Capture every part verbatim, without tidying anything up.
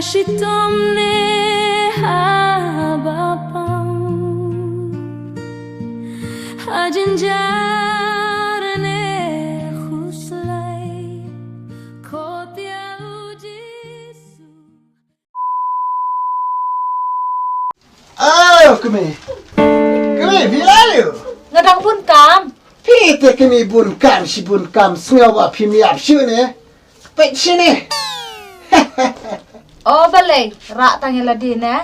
Shitom ne ha ba pang, ha jynjar ne khuslai, khotia u Jisu. Oh, kmie. Kmie, phi la ïoh? Nga dang bun kam. Phi te kmie bun kam, shi bun kam, sngew ba phim ïap shuh ne. Peit shane. O balei, rah tang ïa lade ne.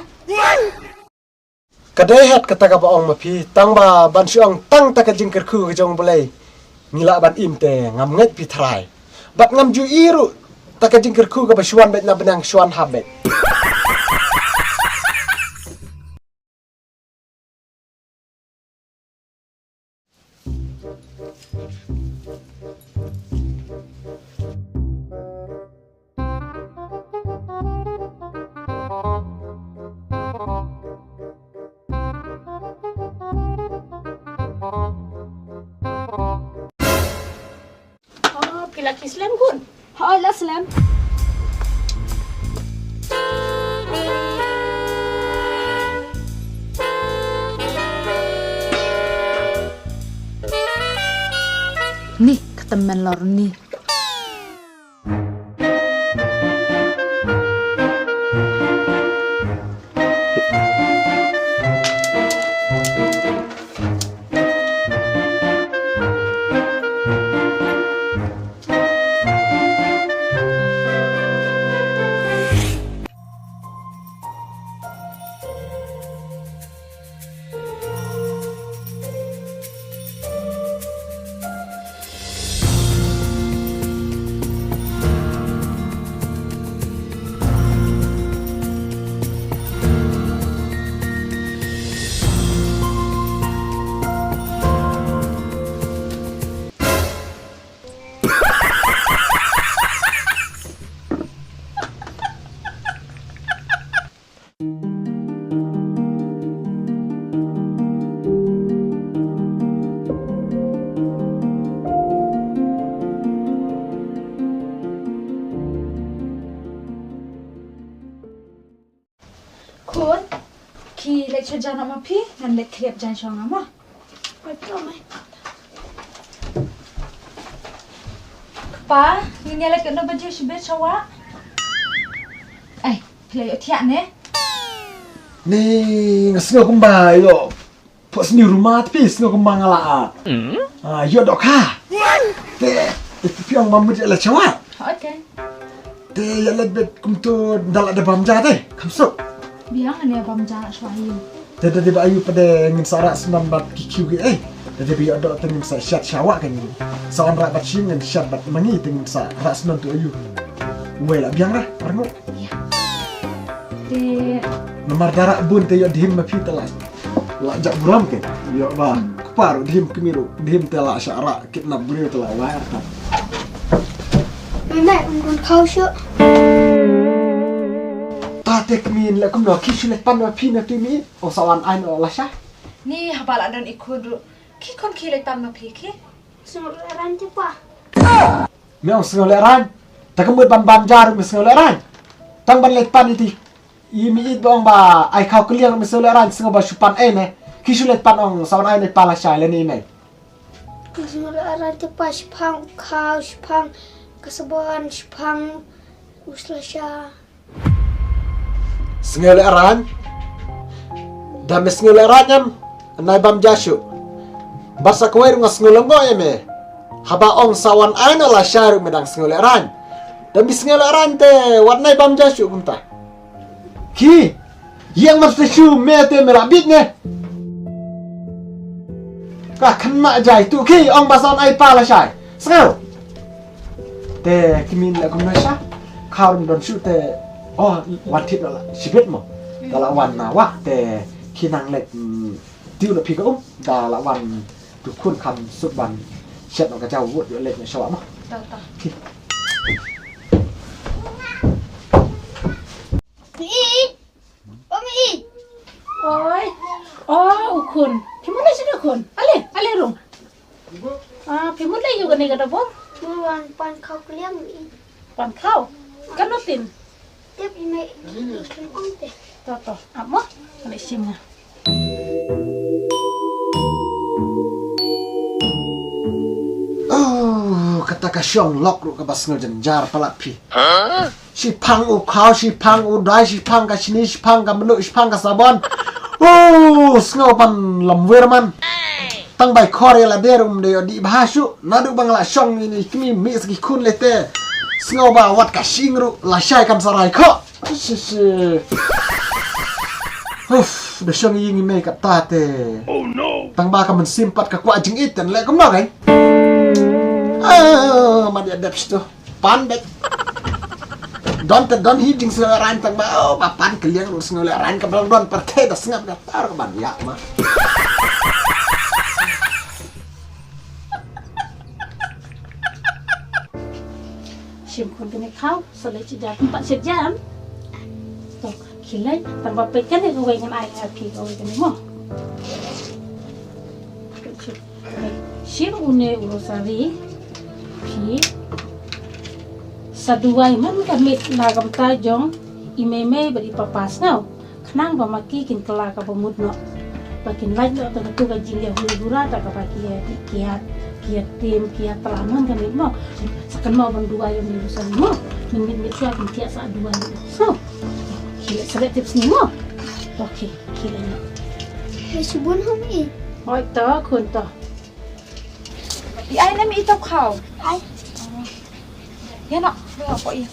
Ka dei het kata kaba ong ma phi, tang ba ban shu ong tang ta ka jingkyrkhu ka jong U Blei ngi lah ban im te ngam ngeit phi tharai. Bad ngam ju i ruh ta ka jingkyrkhu kaba shu wan beit na bneng, shu wan hap beit. Oh, phi la ki slem khun? Hooid, la slem. Ni, ka tymmen lor ni. Khun, khie leit sha jan ma phi, ngan leit khlieh jan sha nga mo. Kpa, ngin ïa leit katno baje shibit sha wah? Ai, phi la ïohthiah ne? Ni, nga sngew kumba ïoh phohsniew ruh ma, te phi sngew kumba nga la, ah, ïoh dohkha. Te, te phi ong ma mut ïa leit sha wah. Okay. Te ïa leit beit kumto, da lah da bam ja te, kham suk. Biang, ngan ïa bam ja shuwa ïa. Te da dei ba aïu pat de ngin sa rah snem bad ki khiew ki ei. Da dei ba ïoh doh te ngin sa shet sha wah, kan ngin sa wanrah bad shi, ngin shet bad ma ngi, te ngin sa rah snem tu aïu. Wei la biang ra, arngut. Ïa. Te namar da rah bun te ïoh dihim ma phi te la, la jah burom ke. Ïoh ba, kpa ruh dihim, kmie ruh dihim, te la shah rah kidnap briew te la wai artat. Mei, mei, ym don khaw shuh. Ta te kmie, leh kumno, khie shu leit pan ma phi na tu mi, ong sa wan ai noh lashai. Ni haba la don i khun ruh, khie khun khie leit pan ma phi khie. Sngewlehraiñ te pa. Me ong sngewlehraiñ. Ta ka mut ban bam ja ruh me sngewlehraiñ. Tang ban leit pan ïa ti, i mei ïeit ba ong ba ai khaw kylliang me sngewlehraiñ, sngewbha shu pan ei ne. Khie shu leit pan, ong sa wan ai ne pa lashai lane i mei. Sngewlehraiñ te pa, shaphang khaw, shaphang ka sabon, shaphang u slasha. Sngewlehraiñ? Da me sngewlehraiñ em, nai bam ja shuh. Bad sa kawei ruh nga sngew lyngngoh ïa me. Haba ong sa wan ai noh lashai ruh me dang sngewlehraiñ. Da me sngewlehraiñ te wat nai bam ja shuh kumta. Khie, ïeng mar shu me te me la bit ne. Ka khynnah jai tu, khie ong ba sa wan ai pa lashai. Sngew. Te kmie leh kumno sha, khaw ym don shuh te, oh, wan thied noh la shibit mo. Da la wan na wah te khie nang leit, mm, tiew noh phi ka um, da la wan tu khun kham suk ban shet noh ka jaw wut ïoh leit noh sha wah mo. Ta, ta. Khie. Mei. O mei. Oi. O u khun. Phi mut lei sha u khun. Ale, ale rung. Ah, phi mut lei ïa kane ka dabor. Mut wan pan khaw kylliang mei. Pan khaw. Katno tin? Tip i mei i kim ong te. To to, ap mo. Ka leh shim nga. Oh, kata ka shong lok ruh kaba sngew jynjar palat phi. Shiphang u khaw, shiphang u dai, shiphang ka shini, shiphang ka mluh, shiphang ka sabon. Oh, sngew ban lam wir man. Tang bai khor ïa lade ruh ym dei ïoh dih bha shuh. Naduh ba nga la shong ïa ine i kmie mih sa ki khun lehse. Sngew ba wat ka shing ruh lashai kan sa rai khoh. Shi shi. Uff, da shong ïa ine i mei kata te. Tang ba ka mynsiem pat ka kwah jingïeit te leh kumno kein. Ah, mat ïa dep shi to. Pan beit. Don te don hi jingsngewlehraiñ tang ba, oh, ba pan ka liang ruh sngewlehraiñ kaba long don pyrthei da sngap da tar ka ban ïa ma. Shim khun kane khaw, sa leh shi jar, kum pat shi jar. To, khie leh, tang ba peit kane kawei ngan ai ha phi kawei kane mo. Shim une u rosary phi sa duwai man ka miet na ka bynta jong i mei mei bad i papa sngew. Khnang ba ma ki kin kylla kaba mut noh. Ba kin lait noh tang katu ka jingleh huri hura ta kaba ki ïa, ki ïa, ki ïa tim, ki ïa tla man ka miet mo. Sa kynmaw ban duwai ïa u rosary mo. Mynmiet miet shuwa kin thiah sa duwai. So, khie leh sa leh tip sngi mo. Okay, khie leh noh. Ïa shibun hom i. Hoi to khun to. Ïa ai na mi i to khaw. Ai. Ïa noh, ïa noh ko ïa.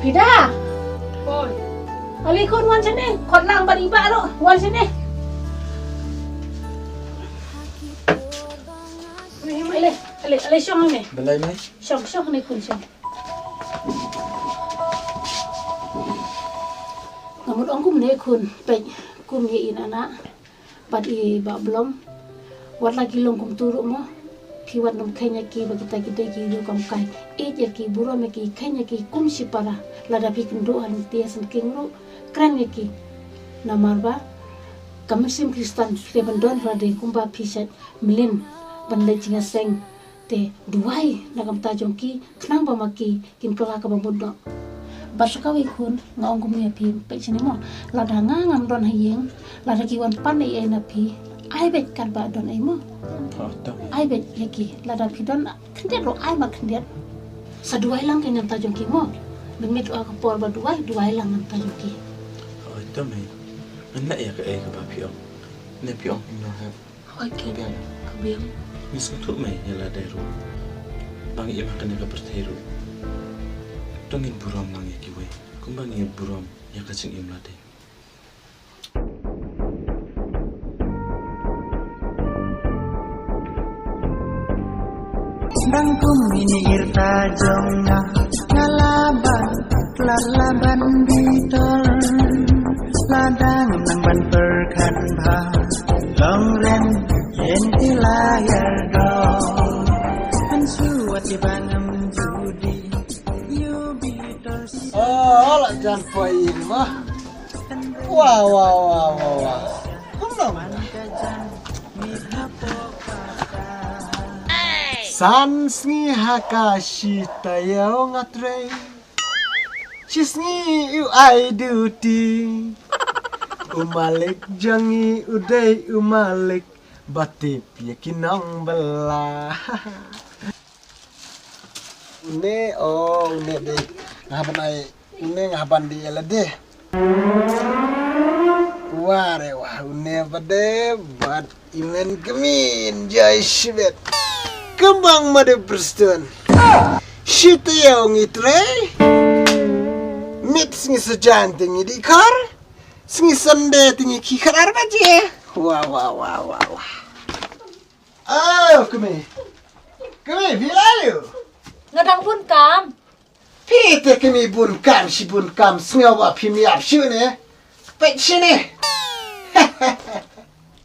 Phi da. Oi. Ale khun wan shane. Khot lang bad i bah ruh. Wan shane. Ale, ale, ale shong ne. Balei mei? Shong, shong ne khun shong. Nga mut ong kumne khun, peit kum ïa i Nana bad i Bah Blom. Wat la ki long kumtu ruh mo, phi wat nym kheiñ ïa ki ba kita ki dei ki riew kam kai. Ïeit ïa ki, burom ïa ki, kheiñ ïa ki kum shipara. Lada phi kynduh ha lynti ha syngkien ruh, kren ïa ki. Namar ba ka mynsiem Khristan te ban don ba dei kumba phi shait mlien ban leit jingïaseng. Te duwai na ka bynta jong ki khnang ba ma ki kin kylla kaba mut noh. Bad sa kawei khun nga ong kumne ïa phi, peit shane mo. Lada nga ngam don ha ïing, lada ki wan pan ei ei na phi, ai beit katba don ei mo. Oh, to. Ai beit ïa ki, lada phi don khyndiat ruh ai mar khyndiat. Sa duwai lang ki na ka bynta jong ki mo. Mynmiet ruh ha ka por ba duwai, duwai lang na ka bynta jong ki. Oh, to mei. Ngan leh ïa kaei kaba phi ong. Ne phi ong, no ha. Hooid, ka biang. Ka biang. Ngi sngewthuh mei ïa lade ruh. Ba ngi im ha kane ka pyrthei ruh. To ngin burom lang ïa kiwei kumba ngi burom ïa ka jingim lade. Nang kum ini irta jong nga, nga la ban, la la ban bitor. La dang nang ban pyrkhat bha, long ren, yen ti la yar do. An su wa ti ban am judi, you bitor. Oh, la jan poi ma. Wah, wah, wah, wah, wah. Kumno? San sngi ha ka shi taïew nga trei. Shi sngi u ai duty. U malik jong ngi u dei u malik ba tip ïa ki nongbylla. Une, oh, une dei. Nga ban ai, une nga ban dei ïa lade. Wah re wah, une ba dei bad i men kmie, enjoy shibit. Kembang madu Preston. Shi taïew ngi trei. Miet sngi sajan te ngi dih khar. Sngi Sunday te ngi khie khar ar baje. Wah, wah, wah, wah, wah. Oh, kmie. Kmie, phi la ïoh? Nga dang bun kam. Phi te kmie bun kam, shi bun kam, sngew ba phim ïap shuh ne. Peit shane.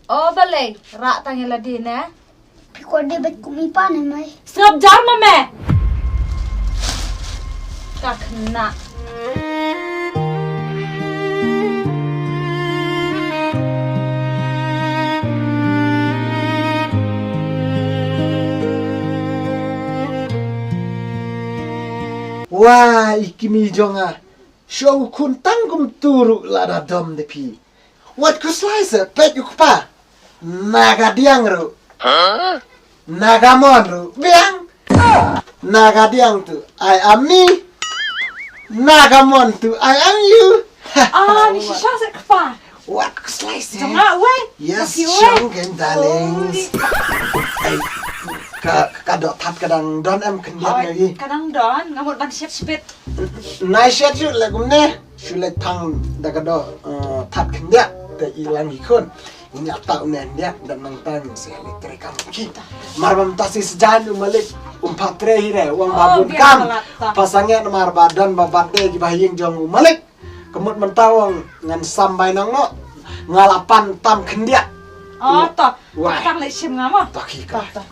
O balei, rah tang ïa lade ne. Phi kwah dei bad kum i pa ne mei. Sngap jar ma me. Ka khynnah. Wah, i kmie jong nga. Shu khun tang kumtu ruh lada dom de phi. Wat khuslai se, peit u kpa. Naga diang ruh. Naga mon ruh. Biang. Naga diang tu, I am me. Naga mon tu, I am you. Ah, ni shisha se kpa. Wat khuslai se. Jong nga wei. Yes, shong ken darling. Ai, ka, ka dok that ka dang don em khyndiat lagi. Ka dang don, nga mut ban shet shipit. Nai shet shu le kumne. Shu le thang da ka dok, eh, that khyndiat te i lang i khun. Ini ata une khyndiat da nang tang se le tre kam ki. Mar bam ta si sejan u malik um patre hi re wang babun kam. Pasang ya mar ba don ba bade ki ba ying jong u malik. Kemut mynta wang ngan sambai nang no. Nga la pan tam khyndiat. Oh, to. Wai. Tang le shim nga mo. To ki ka. To, to.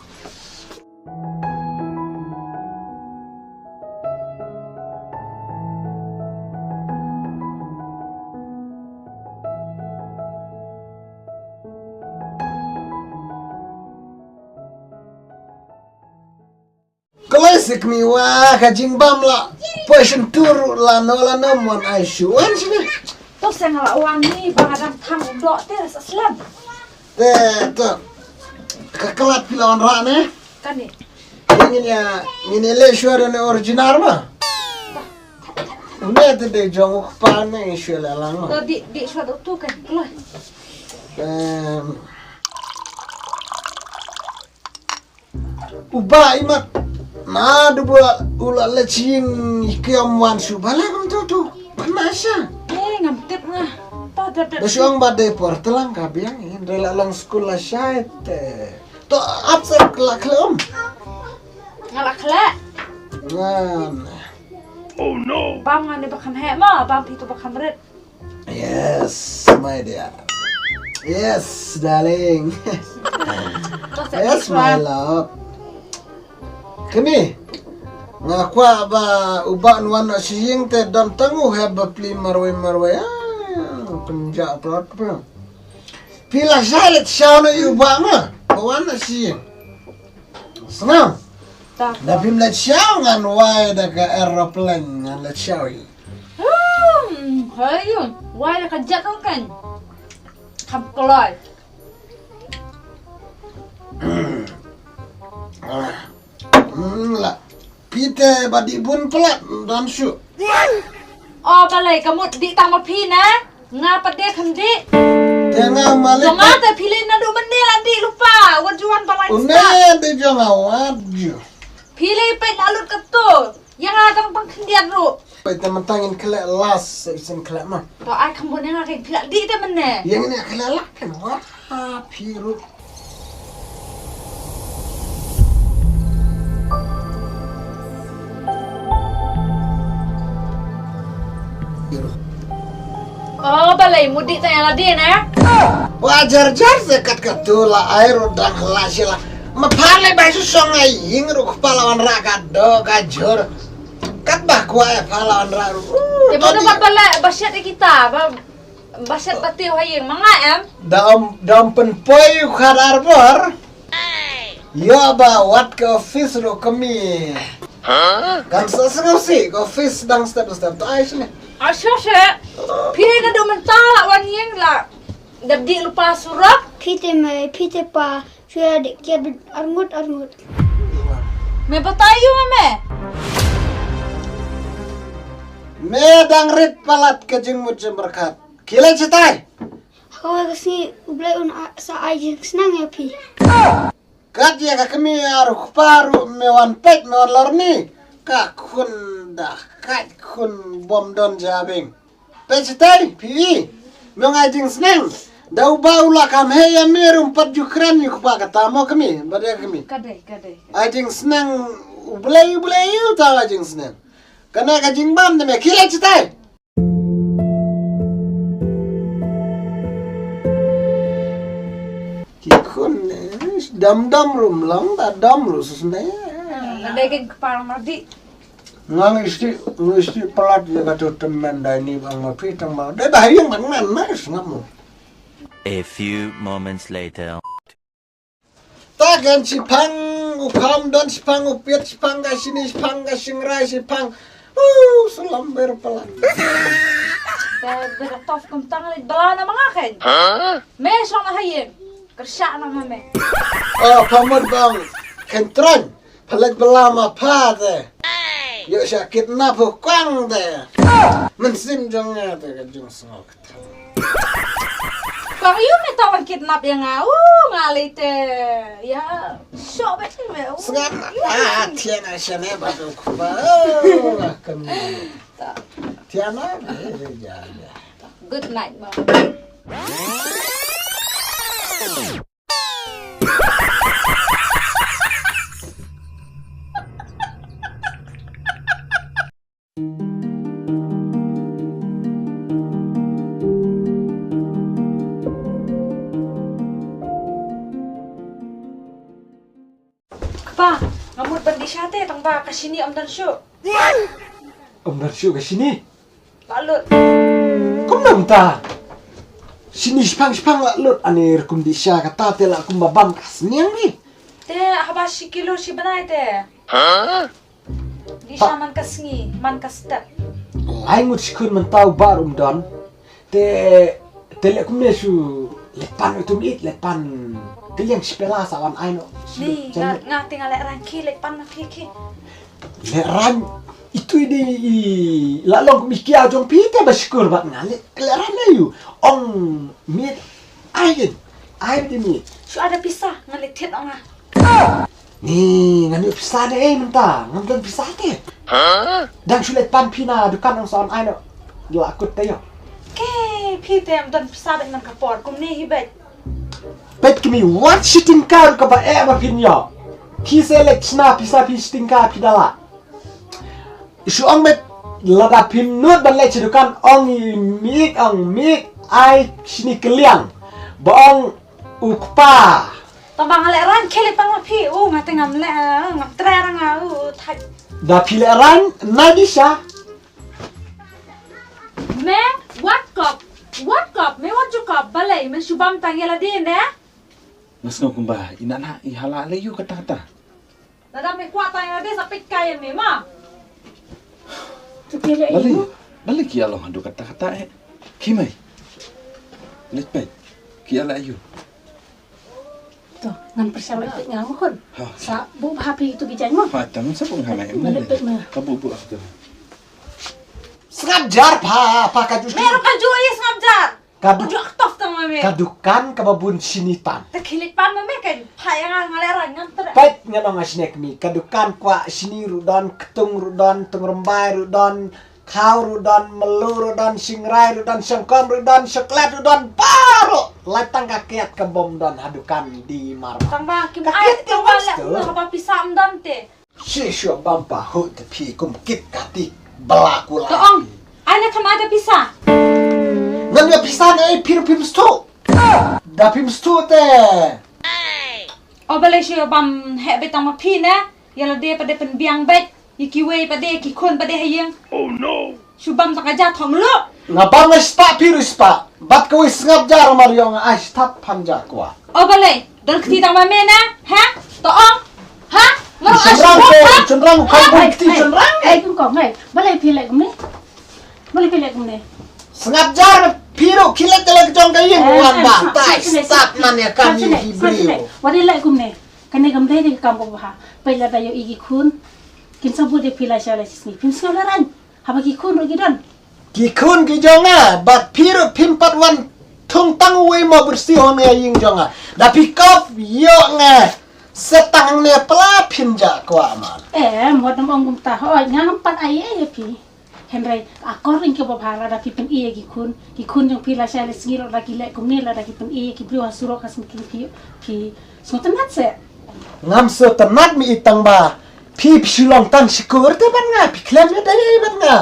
Khlei sik mi wa ka jingbam la. Poi shyntur la no la no mon ai shu wan shini. To se nga la wan ni ba nga dang thang dok te sa slem. Te to. Ka klat phi la wan ra ne. Kane. Ngin ya, ngin ya le shuwa ne original ma. Ne te de jong u kpa ne shuwa la lang ma. To di, di shuwa tu kan. Khlei. Em. U ba i mat. Na du ba u la le ching i kiam wan shu ba la kum tu tu. Kana sha. Eh, ngam tip nga. Ta dep dep. Da shuang ba de por telang ka biang in re la lang skul la shai te. To ap se la khlem. Nga la khlem. Ngan. Oh no. Bam nga ni ba kham he ma, bam phi tu ba kham rit. Yes, my dear. Yes, darling. Yes, my love. Kani, nga kwah ba u ba nwan na shiying te don tang u heb ba pli marwei marwei. Ah, penja prot pe. Pila shalet shaw na u ba ma. Ba wan na shiying. Snam. Da phim leit shaw ngan wai da ka aeroplane ngan leit shaw i. Hmm, hayu. Wai da ka jet kan. Kham kloi. Hmm, la. Phi te ba di bun plat dan shu. O balei ka mut di tang ma phi na. Nga pat de kham di. Te nga malik. Jong nga te phi lei naduh mynne la di lupa. Wat juan balai. Une de jong nga wat ju. Phi lei peit la lut kato. Yang nga tang pang khyndiat ruh. Peit te mentang in khlek las sa isin khlek ma. To ai kham bun yang nga kain phi la di te mynne. Yang ini khlek la kan wat. Ah, phi ruh. Oh, balei mut di tang ïa lade ne? Wa jar jar se kat kat tu la ai ruh dang la shi la. Ma pha lei bai su song ai ying ruh kpa la wan ra ka do ka jor. Kat ba kwah ïa pha la wan ra ruh. Te mo da ba balei ba shet ïa kita ba Ba shet ba tiew ha ïing ma nga em. Da ym, da ym pynpoi u khadar bor. Ïoh ba wat ka office ruh kmie. Kan sa sngewsih ka office dang step step to ai shane. Ai sha sha. Phi naduh mynta la wan ïing la. Dep dih lypa surok. Phi te mei, phi te pa. Shu ïa dei kiad beit arngut arngut. Me batai ïa me. Me dang rit palat ka jingmut jingpyrkhat. Ki leit shatai. Hawei ka sngi U Blei un a-, sa ai jingsneng ïa phi. Kat ïa ka kmie ar u kpa ruh me wan peit me wan lorni. Ka khun da ka khun bym don jabieng. Peit shatai, phi i. Me ong ai jingsneng. Da uba u la kham heh ïa me ruh um pat ju kren ïa u kpa kata mo kmie. Bad ïa kmie. Ka dei, ka dei. Ai jingsneng U Blei, U Blei uta ai jingsneng. Kane ka jingbam te me khie leit shatai. Ki khun ne, dam dam ruh ym long, da dam ruh shisha ne. Ka dei ka kpa mardi. Nga ngi sti, ngi sti palat ïa kato tymmen dei ni bang ma phi tang ma. Dei ba ha ïing ban ngan ma sngap mo. A few moments later. Ta kan shipang u kham don shipang u piat shipang ka shini shipang ka shingrai shipang. Uh, salam ber palat. Te ber tof kum tang leit bala na manga ken. Me shong na hayin. Kershah na ma me. Oh, pamut bang. Ken tron. Pha leit bala ma pha te. Yo sha kidnap hu kwang te. Mynsiem jong nga te ka jong sngaw. Kong yu me tawang kidnap ïa nga. U nga lei te. Ya. Shoh bet me. Sngap. Ah, thiana shane ba tu khuba. Thiana. Good night, mom. Kpa, nga mut ban dih sha te, tang ba ka shini ym don shuh. Ym don shuh ka shini? La lut. Kumno mynta? Shini shipang shipang la lut, ani ruh kum dih sha kata te la kumba bam ka sniang ni. Te haba shi kilo shi bnai te. Dih sha man ka sngi, man ka step. Lai ngut shi khun mynta u bah ruh ym don. Te, te leh kumne shu leit pan utum it, leit pan kylliang shi pela sa wan ai noh. Ni, nga, nga te nga leh rang ki, leit pan ma phi ki. Leh rang itu i dei i la long kum i kiaw jong phi te ba shukur bad nga leh, leh rang ne yu. Ong miet ai kin, ai dei miet. Shu ada pisa, nga leit thied ong nga. Ni, ngan ïoh pisa ne ei mynta, ngam don pisa te. Dang shu leit pan phi na dukan ong sa wan ai noh. La kut te ïoh. Ke, phi te ym don pisa bad man ka por, kumne hi bad. Peit kmie, wat shi tyngka ruh kaba eh ba phin ïoh. Phi se leit shna pisa phi shi tyngka phi da lah. Shu ong met lada phim nud ban leit sha dukan ong i mik ong mik ai shini kylliang. Ba ong u kpa. Tang ba nga leh rang khie leit pan ma phi u nga te ngam leh, ngam treh rang nga u thait. Da phi leh rang na di sha. Me wat kop, wat kop, me wat ju kop, balei me shu bam tang ïa lade ne? Nga sngew kumba i Nana i hala leh ïa u kata kata. Lada me kwah tang ïa lade sa peit kai ïa me ma. Tu phi leh ïa u. Balei ki ïa long haduh kata kata eh. Ki mai. Leit peit. Ki ïa leh ïa u. To, ngan pyrshang leit peit nga ma khun. Ha. Sa buh bha phi tu ki jaiñ mo. Ha, tang sa buh nga mai. Ngan leit peit ma. Ka buh buh tu. Sngap jar pha, pha ka ju. Me ruh ka ju ïa sngap jar. Ka du-, ka du-, ka dukan kaba bun shini tam. Te khie leit pan ma me kan. Pha ïa nga nga leh rang ngam treh. Peit ngan ong ha shine kmie. Ka dukan kwah shini ruh don, ktung ruh don, tung rymbai ruh don, khaw ruh don, melu ruh don, shingrai ruh don, shangkom ruh don, shoklet ruh don, baroh. Lait tang ka kiat ka bym don ha dukan di mar. Tang ba kim ai tang ba leh u haba pisa ym don te. Shi shuwa bam pa hut te phi kum kit kati bala kula. To ong. Ai na kham ada pisa. Ngan ïa pisa ne phi ruh phim stu. Da phim stu te. O balei shuwa bam heh beit tang ma phi ne. Ïa lade pat de pynbiang beit. Ïa kiwei pat de ki khun pat de ha ïing. Oh no. Shu bam tang ka ja thong lo. Nga bam nga spah phi ruh spah. Bat kawei sngap jar mar ïong ai stap phan ja kwah. O balei, dol kti tang ma me na, ha? To ong, ha? Ngam ai shynrang ko, ha? Shynrang ko, kong bun kti shynrang. Ei, kong kong, ei. Balei phi leh kumne? Balei phi leh kumne? Sngap jar phi ruh ki leh te leh jong ka ïing wan ba tai stap man ïa kam ïa hi briew. Wat leh kumne. Kane kam dei dei kam ko bha. Peit lada ïoh i ki khun. Kin sa bud ïa phi la sha la shisngi. Phim sngew la rang. Haba ki khun ruh ki don. Ki khun ki jong nga, bad phi ruh phim pat wan thung tang uwei mo bersih hon ïa ïing jong nga. Da phi kop ïoh nga. Setang ne pla phim ja kwah man. Em, wat ym ong kumta hoi, ngam pat ai ei ïa phi. Hynrei akor ring ki ba bha lada phi pyni ïa ki khun. Ki khun jong phi la shai la sngi ruh lada ki leh kumne lada ki pyni ïa ki briew ha surok ha sngewthuh phi. Phi sngewtynnat se. Ngam sngewtynnat mi i tang ba. Phi phi shu long tang shukur te bad nga, phi khlem ïa dei bad nga.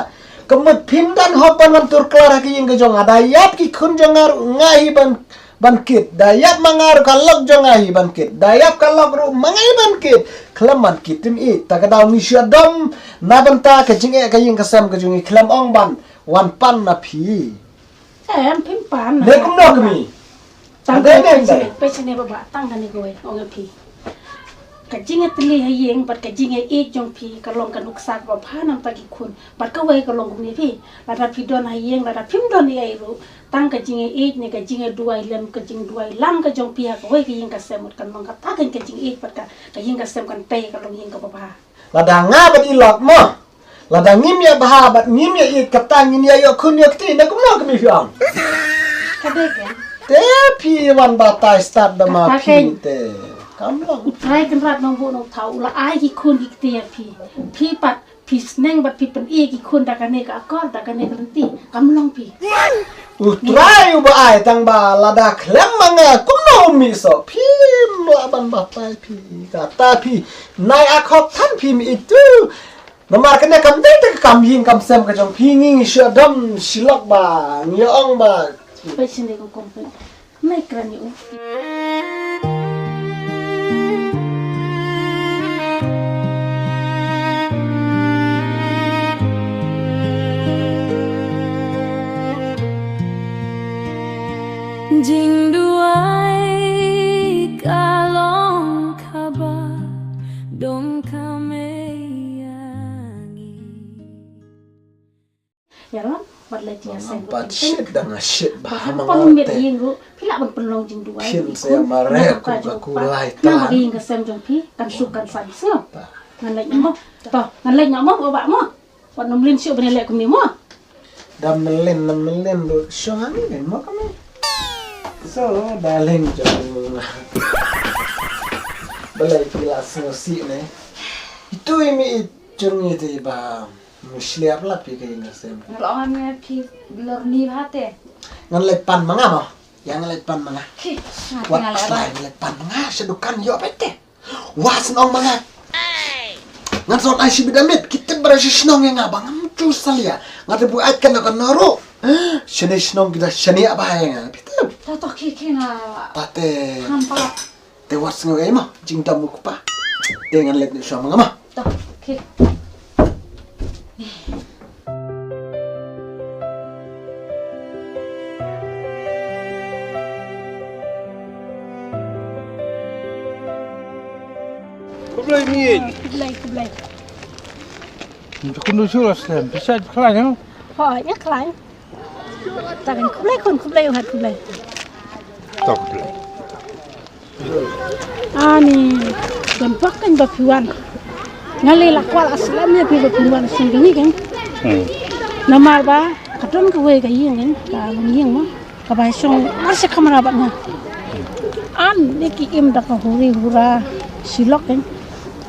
Ka mut phim don hok ban wan tur klar ha ka ïing ka jong nga. Da ïap ki khun jong nga ruh nga hi ban, ban kit. Da ïap ma nga ruh ka lok jong nga hi ban kit. Da ïap ka lok ruh ma nga hi ban kit. Khlem ban kit tim i. Ta ka daw ngi shu dom na bynta ka jingeh ka ïing ka sem ka jong ngi, khlem ong ban wan pan na phi. Em, phim pan. Ne kumno kmie? Tang dei, dei, dei. Peit shane, peit shane baba, tang kane kawei, ong ïa phi. Ka jingïatylli ha ïing bad ka jingïaieit jong phi ka long ka nuksa kaba bha namar ki khun. Bad kawei ka long kumne phi. Lada phi don ha ïing, lada phim don ei ei ruh, tang ka jingïaieit ne ka jingïaduwai lem, ka jingduwai lang ka jong phi ha kawei ka ïing ka sem, kan long kata ka jingïaieit bad ka, ka ïing ka sem kan tei, ka long ïing kaba bha. Lada nga bad i lok mo. Lada ngim ïa bha bad ngim ïa ïeit, kata ngin ïa ïoh khun ïoh kti, na kumno ka mi phi ong? Ka dei ka. Te phi wan batai stad da ma phi te. Kam long. U Trai Kynrad Nongbuh Nongthaw u la ai ki khun ki kti ïa phi. Phi pat phi sneng bad phi pyni ki khun da kane ka akor, da kane ka lynti. Kam long phi. U Trai uba ai tang ba lada khlem ma nga kumno u mih soh. Phim lah ban batai phi. Kata phi nai akhok than phi mih itu. Namar kane kam dei te ka kam ïing kam sem ka jong phi, ngi shu dom shi lok ba ngi ong ba. Peit sini kong kong peit. Nai kren ïa u. Jingduwai ka long kaba donkam ïa ngi. Ïa long, wat leit ïa seng. Ba shit da nga shit ba ha ma nga te. Phi lah ban pynlong jingduwai. Phin se ma re ku ka ku lai ta. Namar ïing ka sem jong phi kan suk kan san sngewbha. Ngan leit mo. To, ngan leit mo, ba mo. Wat nym lin shuh ban leh kumne mo. Da mlin, da mlin ruh shong ani len mo kami. So, darling jong. Balei phi la sngewsih ne. Itu i mih i jong i te ba. Mushliap la phi ka ïing ka sem. Ngan leit pan ma nga mo. Ïa ngan leit pan ma nga. Wat ngan leit pan ma nga sha dukan ïoh beit te. Wa sngewbha ma nga. Ngan sot ai shi bit da miet, ki tip ba shi shnong ïa nga ba ngam ju salia. Nga te buaid kan ka naro. Shane shnong kita shane ba ïa nga. Phi tip. Ta to ki ki nga. Ta te. Te wat sngew ei mo, jingdam u kpa. Te ngan leit noh shuwa ma nga mo. To, okay. Khublei miet. Khublei, khublei. Jukun du shu la slem, bisa khlaiñ, ha? Hooid, ïa khlaiñ. Takan khublei khun, khublei u hat, khublei. To khublei. Ani, don bok kan ba phi wan. Nga lei la kwah la slem ïa phi ba phi wan sngewdon ïa kan. Hmm. Namar ba ka don kawei ka ïing kan, ka long ïing mo. Ka bai shong ar shi kamra bad nga. Ani ki im da ka huri hura shi lok kan.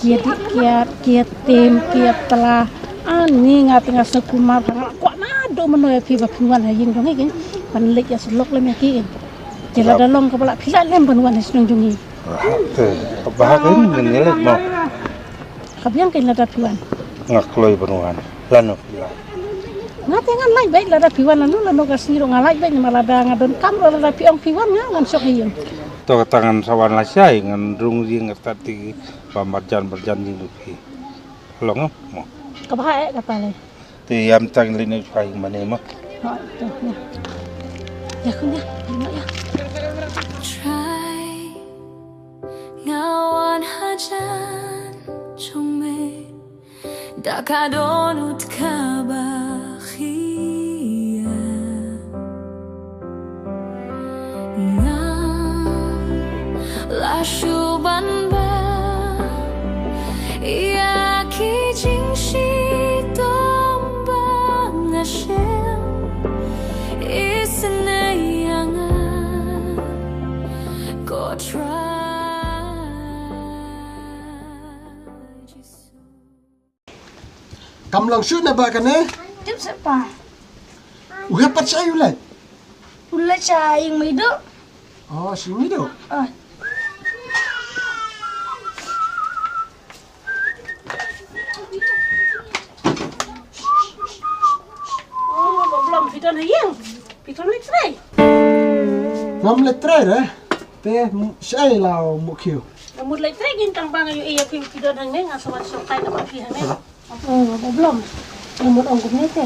Ki ïa dih kiad, ki ïa tem, ki ïa tla. Ani nga te nga sngewkmen ba nga la kwah naduh mynno ïa phi ba phin wan ha ïing jong ngi kan. Ban leit ïa shi lok lem ïa ki kan. Te lada long kaba lah phi lah lem ban wan ha shnong jong ngi. Te kaba ha kan ngan ïa leit mo. Ka biang kan lada phi wan. Nga kloi ban wan. Lano phi lait. Nga te ngan lait beit lada phi wan lano lano ka sngi ruh nga lait beit namar lada nga donkam ruh lada phi ong phi wan nga ngan shong ha ïing. To kata ngan sa wan lashai ngan rung ïing nga stad ti ba marjan marjan ïing ruh phi. Long mo. Kaba ha eh kata le. Te ïam tang leit noh shuwa ïing mane mo. Ha to ïa. Ïa khun ïa. Ïa ïa. Trai. Nga wan hajan jong me da ka dohnud kaba khia. Nga la shu ban ba ïa ki jingshitom ba nga shem. Isynei ïa nga ko Trai Jisu. Kam long shuh na ba kane? Tip seh pa. U hep pat sha u leit. U leit sha ïing Meidu. Oh, sha ïing Meidu. Ah. Oh, ba blom phi don ha ïing. Phi kham leit trei. Ngam leit trei re. Te shaei la u Mukhiew. Nga mut leit trei kin tang ba nga ïohi ïa phi phi don hangne nga sa wan shongkai na ba phi hangne. Oh, ba blom. Nga mut ong kumne te.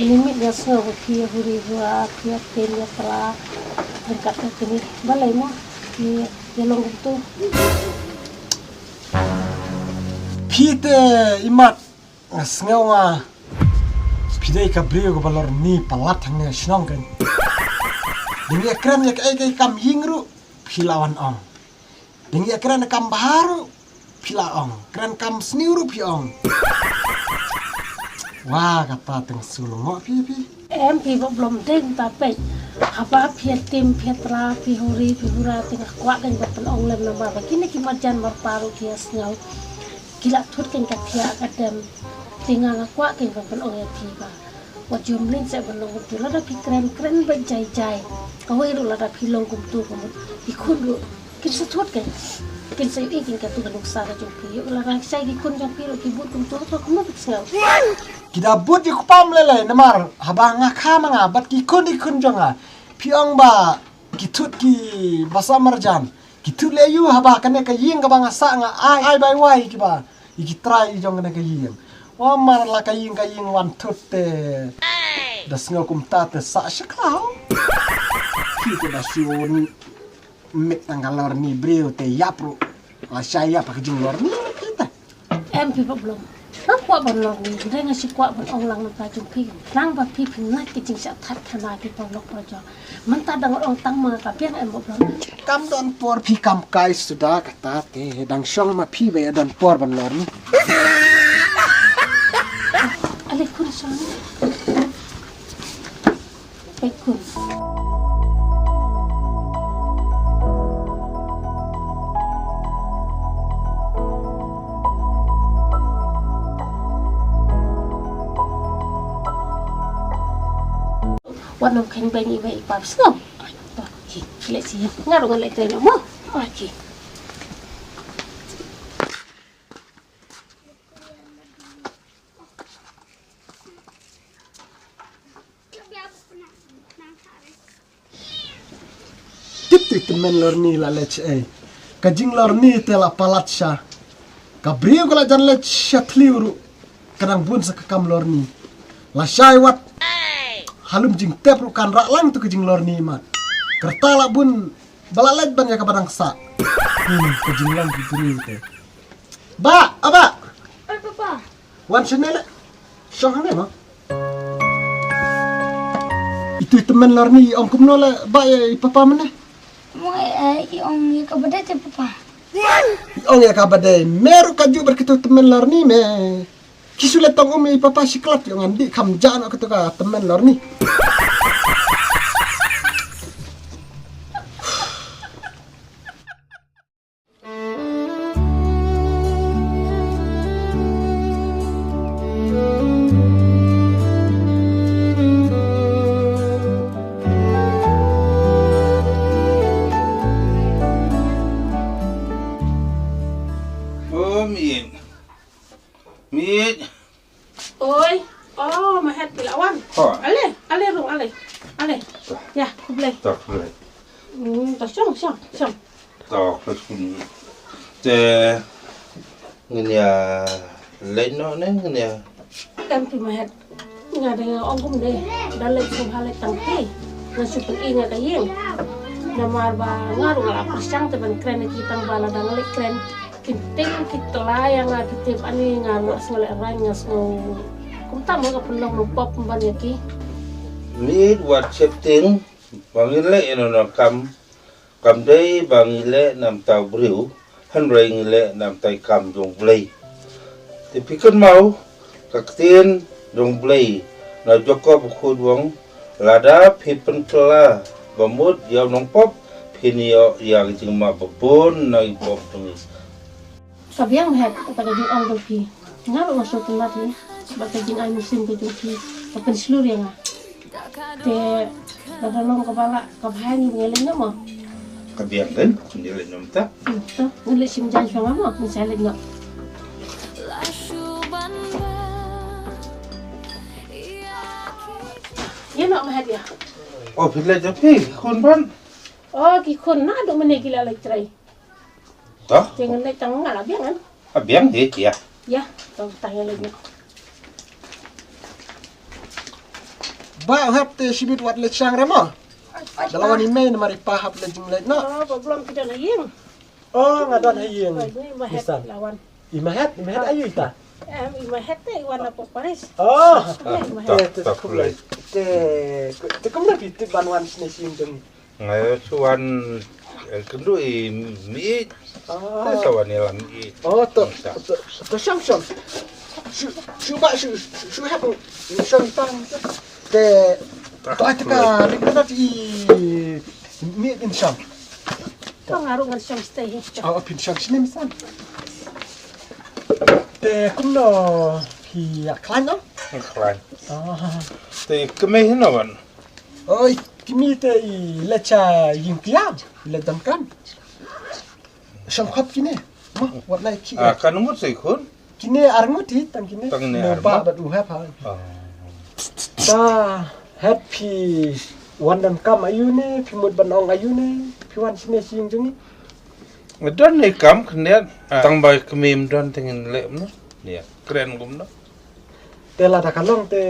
Mynne miet nga sngew ba phi ïa huri hua, phi ïa tem ïa tla. Ryngkat ka kine. Balei mo? Phi ïa long kumto. Phi te i mat, nga sngew nga phi dei ka briew kaba lorni palat hangne shnong kan. Dang ïa kren ïa kaei kaei kam ïing ruh phi la wan ong. Dang ïa kren kam bha ruh phi la ong. Kren kam sniew ruh phi ong. Wa kata teng sul ngo phi phi. Em phi ba blom deng ta pek. Haba phi tim phi tra phi huri phi hura teng kwah kan ba pynong lem namar ba kine ki marjan marpa ruh ki sngew. Ki la thut kein ka thiah ka dem. Te nga nga kwah kein ban pynong ïa phi ba wat ju mlien seh ban long kumtu lada phi kren kren beit jai jai. Kawei ruh lada phi long kumtu ka mut ki khun ruh kin sa thut kein. Kin sa ïohi kein katu ka nuksa ka jong phi. Ïoh lada shai ki khun jong phi ruh ki bud kumtu to kumno phi sngew. Ki da bud ïa u kpa ym lei lei namar haba nga kha ma nga bad ki khun ki khun jong nga. Phi ong ba ki thut ki basa marjan. Ki thut leh aïu haba kane ka ïing kaba nga sah nga ai ai bai wai kiba ïa ki trai jong kane ka ïing. Wa mar la ka ïing ka ïing wan thut te da sngew kumta te sah shaklau. Ki te da shu mik tang ka lorni briew te ïap ruh la sha ïap ka jinglorni kita. Em phi ba blom. Nga kwah ban lorni, hynrei nga shu kwah ban ong lang na ka jong phi. Nang ba phi pynlait ka jingshah that khana ki paralok parajor. Mynta dang ong tang ma ka biang em ba blom. Kam don por phi kam kai suda kata te dang shong ma phi ba ïa don por ban lorni. Ale khun shong. Peit khun. Wat nang kheiñ beiñ iwei i pap sngewbha. To, ki, ki leh sha ïing. Nga ruh ngan leit trei noh mo. Ki. Tip tu i tymmen lorni la leit shaei. Ka jinglorni te la palat sha. Ka briew ka la jan leit sha thliew ruh. Ka dang bun sa ka kam lorni. La shai wat. Ha lum jingtep ruh kan rah lang tu ka jinglorni mat. Ka rta la bun ba la leit ban ïa kaba dang sah. Hmm, ka jinglong ki briew te. Bah, ah, bah. Oi, papa. Wan shane le. Shong hangne mo. Itu i tymmen lorni i ong kumno le bah ïa i papa mynne? Mo, eh, i ong ïa kaba dei te papa. I ong ïa kaba dei. Me ruh ka ju bad kitu tymmen lorni me. Ki shu leh tong um ïa i papa shi klat ïa ngan dih kham ja noh kitu ka tymmen lorni. Om Yin. Miet. Oi. Oh, Mahet phi la wan. Ho. Ale, ale rung, ale. Ale. Ya, khublei. To khublei. Hmm, to shong, shong, shong. To khublei. Te ngin ïa leit noh ne ngin ïa. Em phi Mahet. Nga dang ong kumne. Da leit sngewbha leit tang phi. Nga shu pyni nga ka ïing. Namar ba nga ruh nga la pyrshang te ban kren ïa ki tang ba la dang leit kren. Ki tieng ki tla ïa nga ki tip ani nga ruh sngew lehrain nga sngew. Kumta mo ka pynlong mo pop ban ïa ki. Miet wat sheptieng ba ngin leh ïa no no kam. Kam dei ba ngi leh na bynta u briew hynrei ngi leh na bynta i kam jong u Blei. Te phi kynmaw ka ktien jong u Blei na Jakob u khun u ong lada phi pynkylla ba mut ïa u nongpop phin ïoh ïa ka jingmap ba bun na i pop jong ngi. Ka biang Mahet kata ka jingong jong phi. Nga ruh nga sngewtynnat hi bad ka jingai mynsiem ka jong phi ka pynshlur ïa nga. Te lada long kaba lah kaba hai ngi ngi leit noh mo. Ka biang kan ngi leit noh mynta. Hmm, to ngi leit shim jan shuwa nga mo ngi sa leit noh. Ïa noh Mahet ïa. Oh phi leit ïa phi khun ban. Oh ki khun naduh mynne ki la leit trei. To. Te ngan leit tang nga la biang kan? Ah, biang hi ïa. Ïa, to tang ïa leit noh. Bah u Hep te shibit wat leit shang re mo. Da la wan i mei namar i pa hap leit jingleit noh. Oh, ba Blom ki don ha ïing. Oh, nga don ha ïing. Oi, ni Mahet la wan. I Mahet, i Mahet aïu ita? Em, i Mahet te i wan na pok Paris. Oh. Te, te, te kumno phi tip ban wan shane shi ïing jong ngi? Nga ïoh shu wan, eh, kynduh i mi. Te sa wan ïalam i. Oh, to, to, to shong, shong. Shu, shu ba, shu, shu, shu hap shong i pang. Te, to ai te ka ring ka dot i mi in shong. To nga ruh ngan shong stay hi. Oh, phin shong shane mi san. Te kumno phi ïa khlaiñ no? Khlaiñ. Oh. Te kmie hi no wan? Oi, kmie te i leit sha ïing ki ïa, i leit donkam. Shong khop kine. Ma, wat lai ki. Ah, kan ngut sei khun? Kine ar ngut hi, tang kine. Tang kine ar ngut. Ba bat u hap ha. Ah. Ta, het phi wan donkam aïu ne, phi mut ban ong aïu ne, phi wan shane shi ïing jong ngi. Don ne kam khyndiat, ah, tang ba kmie don teng in leh no. Ïa, kren kumno. Te lada ka long te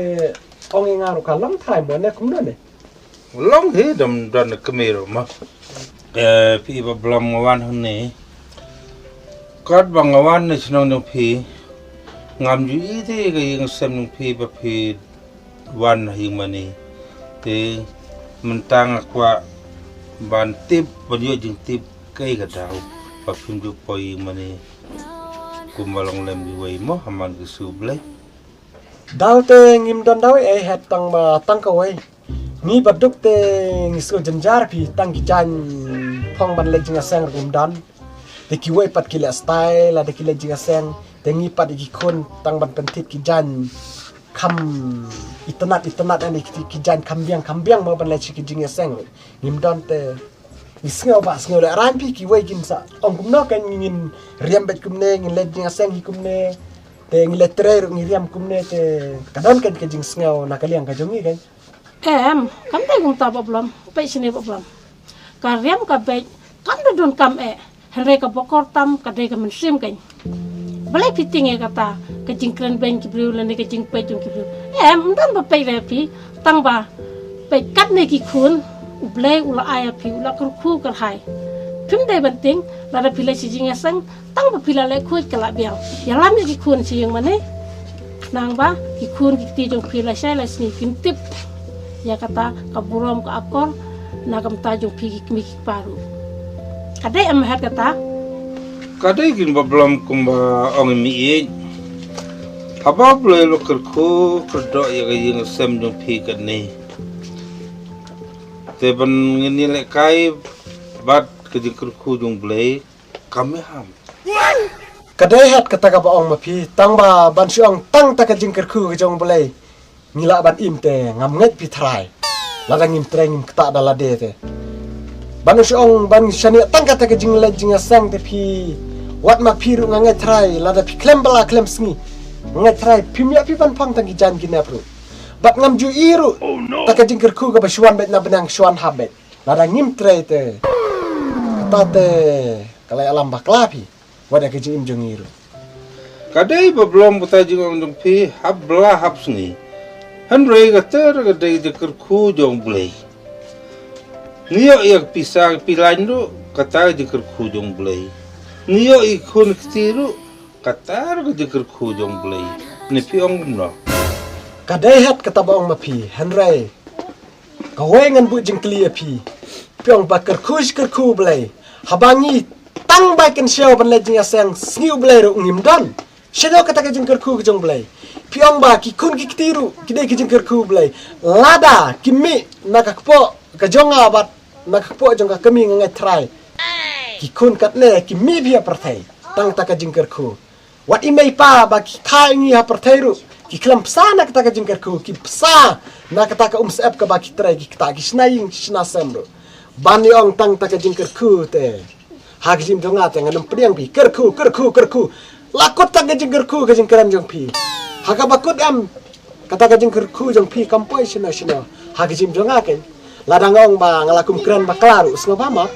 ong i nga ruh ka long trai mo ne kumno ne? Long hi dam don kmie ruh ma. Eh, phi ba blom nga wan hangne. Kat ba nga wan ne shnong jong phi. Ngam ju ïohi te ka ïing sem jong phi ba phi wan ha ïing mane. Te mynta nga kwah ban tip, ban ïoh jingtip kaei ka daw ba phim ju poi ïing mane. Kumba long lem kiwei mo ha man ki sngi U Blei. Daw te ngim don daw ei, het tang ba tang kawei. Ngi ba duk te ngi sngew jynjar phi tang ki jaiñ phong ban leit jingïaseng ruh ngim don. Te kiwei pat ki leh style lada ki leit jingïaseng. Te ngi pat ki khun tang ban pyntip ki jaiñ kham itynnad itynnad, ani ki, ki jaiñ kham biang kham biang mo ban leit sha ki jingïaseng ruh ngim don. Te ngi sngew ba sngew lehraiñ phi, kiwei kin sa ong kumno, kan ngin riam beit kumne, ngin leit jingïaseng hi kumne. Te ngi leit trei ruh ngi riam kumne, te ka don kan ka jingsngew na ka liang ka jong ngi kan. Em, kam dei kumta Bah Blom, peit shane Bah Blom. Ka riam ka beit kam da donkam eh, hynrei ka bokor tam ka dei ka mynsiem kan. Balei phi tieng ïa kata ka jingkren beiñ ki briew lane ka jingpeit jong ki briew? Em, ym don ba peit re phi, tang ba peit katne ki khun U Blei u la ai ïa phi, u la kyrkhu kyrhai. Phim dei ban tieng lada phi leit sha jingïaseng, tang ba phi la leh khuid ka la biang. Ïalam ïa ki khun sha ïing mane. Nang ba ki khun ki kti jong phi lashai lashisngi kin tip ïa kata ka burom ka akor na ka bynta jong phi ki kmie ki kpa ruh. Ka dei em Mahet kata? Ka dei kin Bah Blom kumba ong i mi ïeit. Haba U Blei u la kyrkhu kyrdoh ïa ka ïing sem jong phi kane. Te ban ngin ïalehkai bad ka jingkyrkhu jong U Blei. Kam ïaham. Ka dei het kata kaba ong ma phi, tang ba ban shu ong tang ta ka jingkyrkhu ka jong U Blei ngi lah ban im, te ngam ngeit phi trai. Lada ngim trei ngim ktah da lade te. Ban shu ong ban shaniah tang kata ka jingleit jingïaseng te phi, wat ma phi ruh nga ngeit trai, lada phi khlem bala khlem sngi nga ngeit trai phim ïoh phi ban phong tang ki jaiñ ki nep ruh. Bad ngam ju i ruh ta ka jingkyrkhu kaba shu wan beit na bneng, shu wan hap beit. Lada ngim trei te, kata te ka la ïalam bakla phi wat ïa ka jingim jong ngi ruh. Ka dei Bah Blom kata jingong jong phi hap bla hap sngi. Hynrei kata ka dei jingkyrkhu jong U Blei. Ngi ïoh ïa ka pisa ka pyllein ruh, kata ka jingkyrkhu jong U Blei. Ngi ïoh ïa ki khun ki kti ruh, kata ruh ka jingkyrkhu jong U Blei. Ne phi ong kumno? Ka dei het kata ba ong ma phi, hynrei kawei ngan buh jingkylli ïa phi. Phi ong ba kyrkhu shi kyrkhu U Blei. Haba ngi tang bai kynshew ban leit jingïaseng sngi U Blei ruh ngim don. Shano kata ka jingkyrkhu ka jong U Blei? Phi ong ba ki khun ki kti ruh ki dei ka jingkyrkhu U Blei. Lada ki mih na ka kpoh ka jong nga bad na ka kpoh jong ka kmie nga ngeit trai, ki khun katne ki mih bha ha pyrthei tang ta ka jingkyrkhu. Wat i mei pa ba ki kha ïa ngi ha pyrthei ruh ki khlem psa na kata ka jingkyrkhu, ki psa na kata ka umsyep kaba ki trei, ki ktah ki shna ïing ki shna sem ruh. Ban ïa ong tang ta ka jingkyrkhu te, ha ka jingim jong nga te ngan ym pdiang phi kyrkhu kyrkhu kyrkhu. La kut ta ka jingkyrkhu ka jingkren jong phi. Ha kaba kut em kata ka jingkyrkhu jong phi kam poi shano shano. Ha ka jingim jong nga kein, lada nga ong ba nga la kum kren bakla ruh sngewbha map.